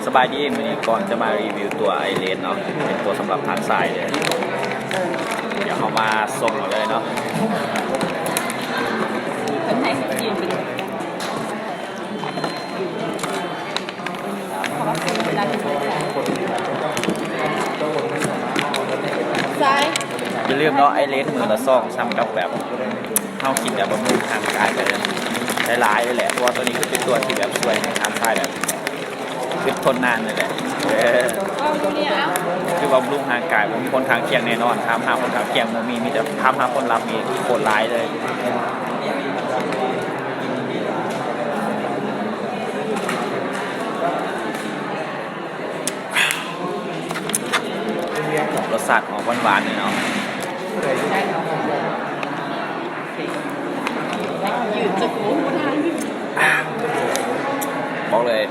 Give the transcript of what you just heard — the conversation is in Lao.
ສະບາຍດີ ມື້ນີ້ກ່ອນຈະມາຣີວິວຕົວໄອເລນເນາະ ເປັນຕົວສຳລັບທາງຊ້າຍເດີ. ດຽວເຮົາມາສົ່ງເອົາເລີຍເນາະ. ຢ່າລືມເນາະ ໄອເລນມື້ລະສອງ ສ່ຳກັບແບບ ເຮົາກິນແບບບຳລຸງຮ່າງກາຍໄປຫຼາຍໆເລີຍແຫຼະ ເພາະວ່າຕົວນີ້ຄືເປັນຕົວທີ່ແບບຊ່ວຍໃຫ້ທາງຊ້າຍແບບອຶດທົນນານເລີຍແຫຼະ. ເອີ ຄືບຳລຸງຮ່າງກາຍບໍ່ມີຜົນຂ້າງຄຽງແນ່ນອນ. ຖາມຫາຜົນຂ້າງຄຽງບໍ່ມີ ມີແຕ່ຖາມຫາຜົນລັບນີ້ໂຄດຫຼາຍເລີຍ. ລົດຊາດອອກຫວານໆນີ້ເນາະ ບອກເລີຍ